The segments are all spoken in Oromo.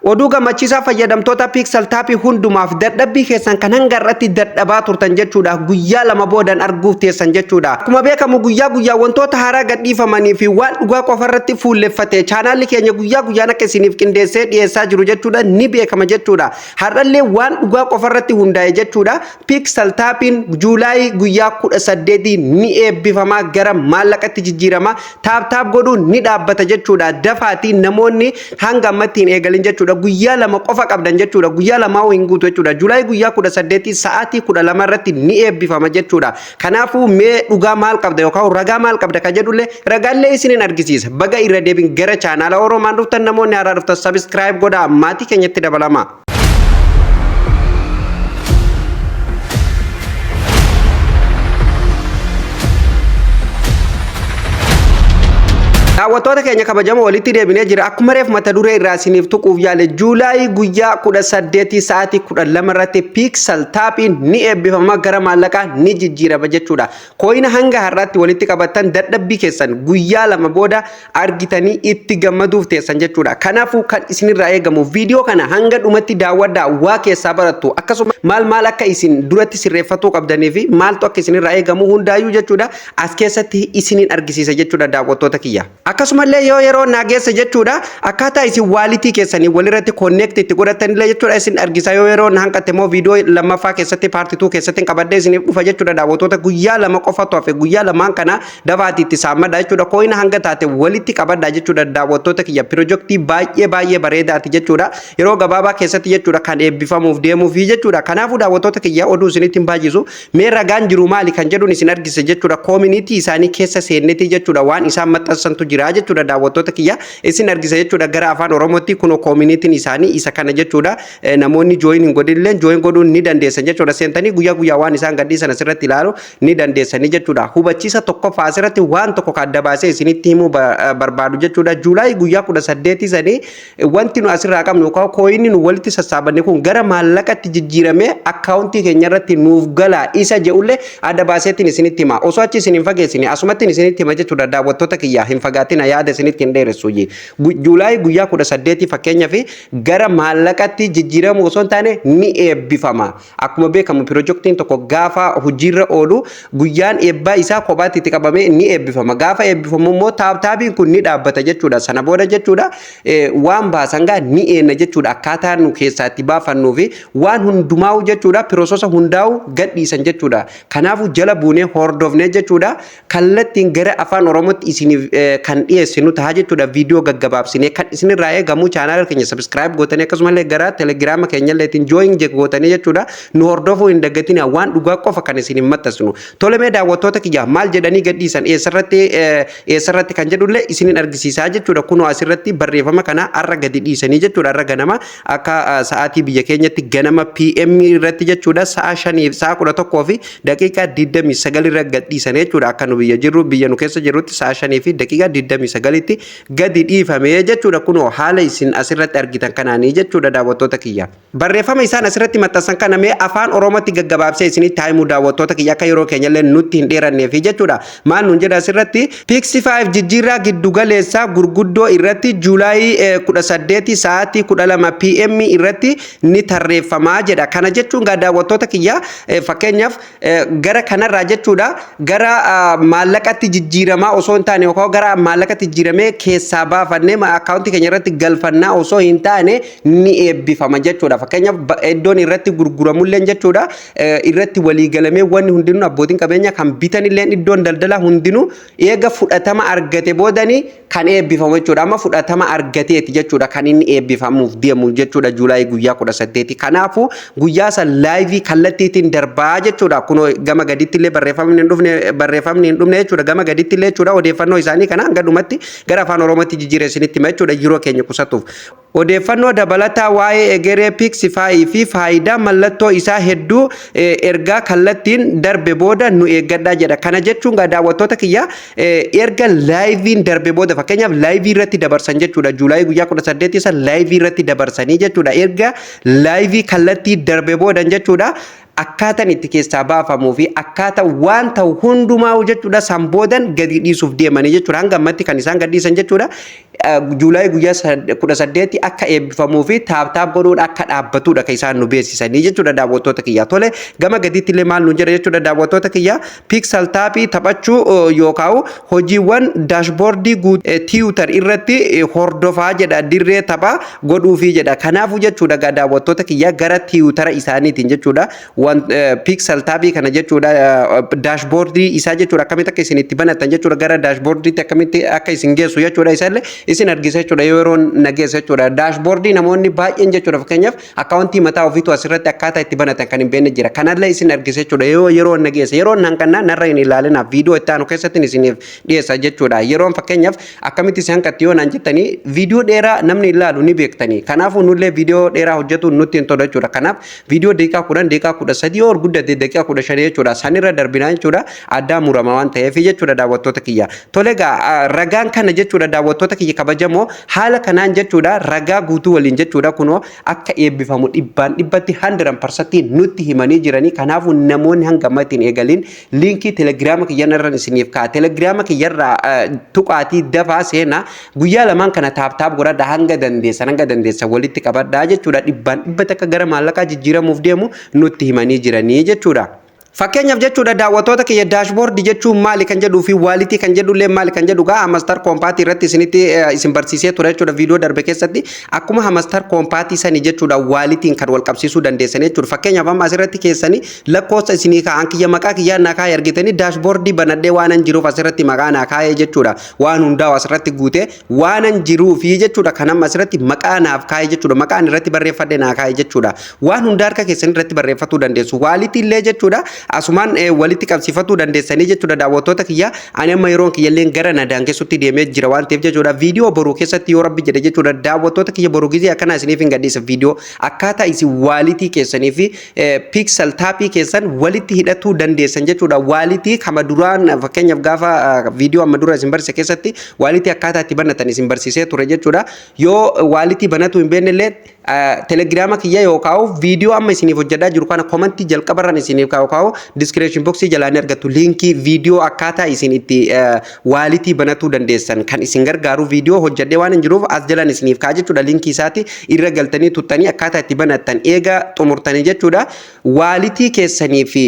Oduu gammachiisaa fayyadamtoota Pixel Tapii hundumaaf, dadhabbii keessan kan hanga irratti dadhabaa turtan jechuudha, guyyaa 2 boodan arguuf teessan jechuudha. Akkuma beekamu, guyyaa guyyaa wantoota haaraa gadhiifamanii fi waan dhugaa qofa irratti fuulleffate chaanaalli keenya guyyaa guyyaan akka isiniif qindeessee dhiyeessaa jiru jechuudha, ni beekama jechuudha. Har'allee waan dhugaa qofa irratti hundaa'e jechuudha. Pixel Tapiin July guyyaa 18 ni eebbifama, gara maallaqatti jijjiirama, tap tap godhuun ni dhaabbata jechuudha. Dafaatii namoonni hanga ammatti hin eegalin jechuudha. Guyyaa 2 qofa qabdan jechuudha. Guyyaa 2 hin guutu jechuudha. July guyyaa 18 sa'aatii 12 irratti ni eebbifama jechuudha. Kanaafuu mee dhugaa maal qabda yookaan ragaa maal qabda kan jedhullee ragaallee isiniin argisiisa. Baga irra deebiin gara chaanaala Oromaan dhuftan, namoonni haaraa dhuftan subscribe godhaa, maatii keenyatti dabalama. Daawwattoota keenya kabajamoo, walitti deebinee jira. Akkuma reef mata duree irraa isiniif tuquuf yaale, July guyyaa 18 sa'aatii 12 irratti Pixel Tapiin ni eebbifama, gara maallaqaa ni jijjiirama jechuudha. Coina hanga har'aatti walitti qabattan, dadhabbii keessan guyyaa 2 booda argitanii itti gammaduuf teessan jechuudha. Kanaafuu kan isinirraa eegamu viidiyoo kana hanga dhumatti daawwadhaa, waa keessaa barattu. Akkasuma maal maal akka isin duratti sirreeffatuu qabdanii fi maaltu akka isinirraa eegamu hundaayyuu jechuudha, as keessatti isiniin argisiisa jechuudha, daawwattoota kiyya. Akkasumallee yoo yeroo naa geesse jechuudha, akkaataa isin walletii keessanii walirratti connect itti godhatanillee jechuudha, isin argisa. Yoo yeroo na hanqatte immoo viidiyoo lammaffaa keessatti, part 2 keessatti qabadhee isiniif dhufa jechuudha. Daawwattoota, guyyaa 2 qofatu hafe. Guyyaa lamaan kana dafaati itti saammadha jechuudha. Coina hanga taate walitti qabadha jechuudha, daawwattoota kiyya. Pirojektii baay'ee baay'ee bareedaati jechuudha. Yeroo gabaabaa keessatti jechuudha kan eebbifamuuf deemuufi jechuudha. Kanaafuu daawwattoota kiyya, oduu isinitti hin baay'isu. Mee ragaan jiru maali kan jedhuun isin argise jechuudha. Community isaanii keessa seennetii jechuudha, waan isaan maxxansantu jira jechuudha, daawwattoota kiyya, isin argisa jechuudha gara afaan Oromootti. Kunoo communityn isaanii isa kana jechuudha. Namoonni join hin godhinillee join godhuun ni dandeessan jechuudha. Seentanii guyyaa guyyaa waan isaan gadhiisan asirratti ilaalu ni dandeessanii jechuudha. Hubachiisa tokkoffaa asirratti waan tokko kan adda baasee isinitti himuu barbaadu jechuudha. July guyyaa 18 sanii wanti nu asirraa qabnu yookaan coinni nu walitti sassaabanne kun gara maallaqatti jijjiiramee akkaawuntii keenya irratti nuuf gala isa jedhullee adda baaseetiin isinitti hima. Osoo achi isin hin fageessine asumattiin isinitti hima jechuudha, daawwattoota kiyya, hin fagaatina, yaada isinitti hin dheeressu. July guyyaa 18 fakkeenyaaf gara maallaqatti jijjiiramu osoo hin taane ni eebbifama. Akkuma beekamu, pirojektiin tokko gaafa hojiirra oolu guyyaan eebbaa isaa kophaatti itti qabamee ni eebbifama. Gaafa eebbifamu immoo tap tapiin kun ni dhaabbata jechuudha. Sana booda jechuudha, waan baasan gaa ni eenna jechuudha. Akkaataa nu keessaa itti baafannuu fi waan hundumaa'u jechuudha, processa hundaa'u gadhiisan jechuudha. Kanaafuu jala buunee hordofnee jechuudha, kallattiin gara afaan Oromootti isiniif kan dhiyeessinu ta'a jechuudha. Viidiyoo gaggabaabsinee kan isinirraa eegamu chaanaala keenya subscribe gootanii, akkasumallee gara telegiraama keenyalleetiin join gootanii jechuudha, nu hordofuu hin dagatina, waan dhugaa qofa kan isin hin maxxansinu. Tole, mee daawwattoota kiyya, maal jedhanii gadhiisan, eessarratti eessarratti kan jedhullee isinin argisiisaa jechuudha. Kunoo asirratti barreeffama kana har'a gadi dhiisanii jechuudha. Har'a ganama akka sa'aatii biyya keenyatti ganama PM irratti jechuudha, sa'a shaniif sa'a 11:29 irra gadhiisan jechuudha. Akka nu biyya jirru, biyya nu keessa jirrutti sa'a 5:29tti gadi dhiifame jechuudha. Kunoo haala isin asirratti argitan kanaanii jechuudha, daawwattoota kiyya. Barreeffama isaan asirratti maxxansan kana mee afaan Oromootti gaggabaabsee isinitti haa himu, daawwattoota kiyya, akka yeroo keenyallee nutti hin dheeranneefi jechuudha. Maal nuun jedha asirratti? Pixi 5 jijjiirraa giddugaleessaa gurguddoo irratti July 18 sa'aatii 12 PM irratti ni tarreeffamaa jedha. Kana jechuun gaa, daawwattoota kiyya, fakkeenyaaf gara kanarraa jechuudha, gara maallaqatti jijjiiramaa osoo hin taane yookaan gara maallaqatti jijjiiramee keessaa baafannee akkaawuntii keenya irratti galfannaa osoo hin taane ni eebbifama jechuudha. Fakkeenyaaf iddoon irratti gurguramullee jechuudha, irratti waliigalamee wanni hundinuu, abbootiin qabeenya kan bitanillee, iddoon daldalaa hundinuu eega fudhatama argate boodanii kan eebbifamu jechuudha. Amma fudhatama argateeti jechuudha kan inni eebbifamuuf deemu jechuudha, July guyyaa 18. Kanaafuu guyyaa san live kallattiitiin darbaa jechuudha. Kunoo gama gaditti illee barreeffamni hin dhufne jechuudha. Gama gaditti illee jechuudha, odeeffannoo isaanii kana hanga dhumatti gara afaan Oromootti jijjiiree isinitti hima jechuudha, yeroo keenya qusatuuf. Odeeffannoo dabalataa waa'ee egeree Pixify fi faayidaa mallattoo isaa hedduu ergaa kallattiin darbe booda nu eeggadhaa jedha. Kana jechuun gaa, daawwattoota kiyya, erga liveiin darbe booda, fakkeenyaaf live irratti dabarsan jechuudha. July guyyaa 18 isa live irratti dabarsanii jechuudha. Erga live kallattii darbe boodan jechuudha, akkaataan itti keessaa baafamuu fi akkaataa waan ta'u hundumaa jechuudha, san boodan gadi dhiisuuf deemanii jechuudha. Hanga ammatti kan isaan gadhiisan jechuudha. July guyyaa 18 akka eebbifamuu fi tap tap godhuun akka dhaabbatudha kan isaan nu beeksisanii jechuudha, daawwattoota kiyya. Tole, gama gadiitti illee maal nu jedha jechuudha, daawwattoota kiyya? Pixel Tapii taphachuu yookaan hojiiwwan dashboardii Twitter irratti hordofaa jedha, dirree taphaa godhuufi jedha. Kanaafuu jechuudha, daawwattoota kiyya, gara Twittera isaaniitiin jechuudha, Pixel Tapii kana jechuudha, dashboardii isaa jechuudha, akkamitti akka isin itti banatan jechuudha, gara dashboardiitti akkamitti akka isin geessu jechuudha, isallee isin argisa jechuudha yeroo na geessa jechuudha. Dashboardii namoonni baay'een jechuudha, fakkeenyaaf accountii mataa ofiitu asirratti akkaataa itti banatan kan hin beekne jira. Kanallee isin argisa jechuudha yeroo na geessa. Yeroo nan kannaa narra hin ilaalinaaf, viidiyoo itti aanu keessatti isiniif dhiyeessa jechuudha. Yeroon fakkeenyaaf akkamitti isin hanqatti yoo naan jettanii, viidiyoo dheeraa namni ilaalu ni beektanii. Kanaafuu nullee viidiyoo dheeraa hojjetu nutti hin tolu jechuudha. Kanaaf viidiyoo daqiiqaa 10, daqiiqaa 13, yoo guddate daqiiqaa 15 jechuudha. Sanirra darbinaa jechuudha, addaa murama waan ta'eef jechuudha, daawwattoota kiyya. Tole egaa, ragaan kana jechuudha, daawwattoota kiyya kabajamoo, haala kanaan jechuudha, ragaa guutuu waliin jechuudha, kunoo akka eebbifamu dhibbaan dhibbatti 100% nutti himanii jiranii. Kanaafuu namoonni hanga ammatti hin eegaliin, linkii Telegiraama kiyyarra isiniif ka'a. Telegiraama kiyyarraa tuqaatii dafaa seenaa, guyyaa lamaan kana tap tap godhadha, hanga dandeessan walitti qabadhaa jechuudha. Dhibbaan dhibbatti akka gara maallaqaa jijjiiramuuf deemu nutti himanii jiranii jechuudha. Fakkeenyaaf jechuudha, daawwattoota kiyya, dashboardii jechuun maali kan jedhuu fi walletii kan jedhullee maali kan jedhu gaa Hamster Kombat irratti isinitti isin barsiisee ture jechuudha viidiyoo darbe keessatti. Akkuma Hamster Kombat sani jechuudha, walletiin kan wal qabsiisuu dandeessan jechuudha. Fakkeenyaaf amma asirratti keessanii lakkoofsa isinii kaa'an, kiyya maqaa kiyyaa naa kaa'e argitanii, dashboardii banadhee waanan jiruuf asirratti maqaa naa kaa'e jechuudha. Waan hundaa'u asirratti guutee waanan jiruufi jechuudha, kan amma asirratti maqaa naaf kaa'e jechuudha. Maqaan irratti barreeffadhe naa kaa'e jechuudha. Waan hunda harka keessan irratti barreeffatuu dandeessu. Walletii illee jechuudha, asumaan walitti qabsiifatuu dandeessanii jechuudha, daawwattoota kiyya. Ani amma yeroon kiyyallee gara na daangessutti deemee jira waan ta'eef jechuudha, viidiyoo boruu keessatti yoo Rabbi jedhe jechuudha, daawwattoota kiyya, boruu gizee akkana isiniif hin gadhiisa, viidiyoo akkaataa isin walletii keessanii fi Pixel Tapii keessan walitti hidhatuu dandeessan jechuudha. Walletii kama duraan, fakkeenyaaf gaafa viidiyoo amma dura isin barsiise keessatti walletii akkaataa itti banatan isin barsiisee ture jechuudha. Yoo walletii banatu hin beekne illee, Telegiraama kiyya yookaan viidiyoo amma isiniif hojjedhaa jiru kana commentii jalqabarran isiniif kaa'u, description boxii jalaa ni argattu, linkii viidiyoo akkaataa isin itti walletii banatuu dandeessan kan isin gargaaru viidiyoo hojjedhee waan hin jiruuf as jalan isiniif kaa'a jechuudha. Linkii isaati irra galtanii tuttanii akkaataa itti banattan eega xumurtanii jechuudha, walletii keessanii fi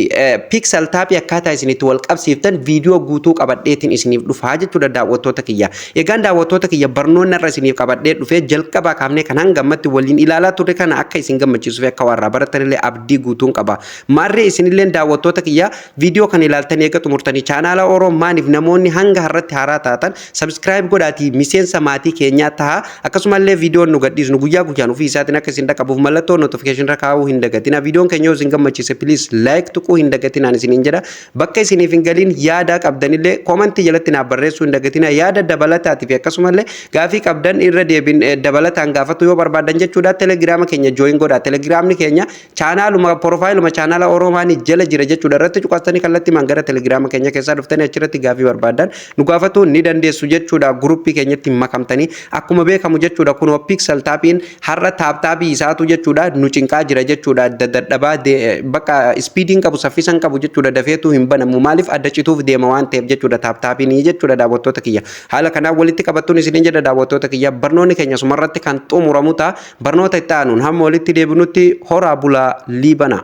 Pixel Tapii akkaataa isin itti wal qabsiiftan viidiyoo guutuu qabadheetiin isiniif dhufaa jechuudha, daawwattoota kiyya. Egaan daawwattoota kiyya, barnoonni irra isiniif qabadhee dhufee jalqabaa kaafnee kan hanga ammatti waliin ilaalaa turre kana akka isin gammachiisuu fi akka warraa baratanillee abdii guutuun qaba. Maarree isinillee, daawwattoota kiyya, viidiyoo kana ilaaltanii eega xumurtanii, chaanaala Oromaaniif namoonni hanga har'atti haaraa taatan subscribe godhaatii miseensa maatii keenyaa taha. Akkasumallee viidiyoon nu gadhiisnu guyyaa guyyaan ofii isaatiin akka isin dhaqqabuuf mallattoo notification irra kaa'uu hin dagatina. Viidiyoon keenya yoo isin gammachiise, please like tuquu hin dagatinaan isiniin jedha. Bakka isiniif hin galiin yaada qabdanillee commentii jalatti naaf barreessuu hin dagatina. Yaada dabalataatii fi akkasumallee gaafii qabdan irra deebiin dabalataan gaafatu yoo barbaadan jechuudha, Telegiraama keenya join godha. Telegiraamni keenya chaanaaluma profileuma chaanaala Oromaanii jala jira jechuudha. Irratti cuqaastanii kallattii gara Telegiraama keenya keessaa dhuftanii achirratti gaafii barbaadan nu gaafatu ni dandeessu jechuudha. Groupii keenyatti makamtanii, akkuma beekamu jechuudha, kunoo Pixel Tapiin har'a tap tapii isaatu jechuudha nu cinqaa jira jechuudha. Dadhabaa bakka speediin qabu, saffisan qabu jechuudha, dafeetu hin banamu. Maaliif? Adda cituuf deema waan ta'eef jechuudha tap tapiin jechuudha. Daawwattoota kiyya, haala kanaan walitti qabattuun isiniin jedha. Daawwattoota kiyya, barnoonni keenya sumarratti kan xumuramu ta'a. Barnoota itti aanuun hamma walitti deebinutti horaa bulaa, liibana.